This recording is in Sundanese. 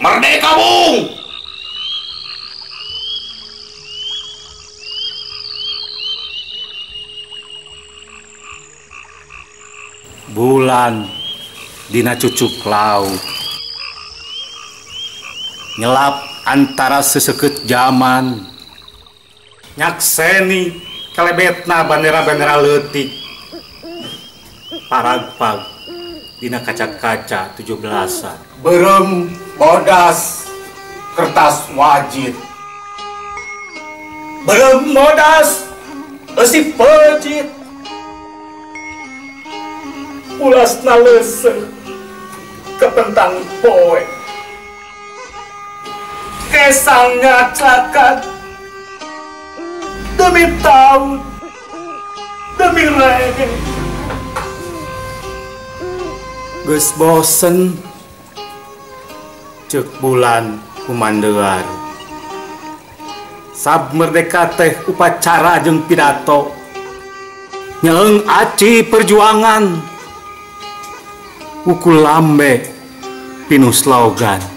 Merdeka, Bung! Bulan dina cucuk laut nyelap antara seseket zaman, nyakseni kalebetna bandera-bandera leutik, paragpag dina kaca-kaca 17-an. Berem bodas kertas wajit, berem bodas eusi peucit, ulasna leuseuh kepentang poe, kesang ngacakan demi tahun demi rege. Geus bosen ceuk bulan kumandear, sab merdeka teh upacara jeung pidato, nyeung aci perjuangan, ukul lambe pinuh slogan.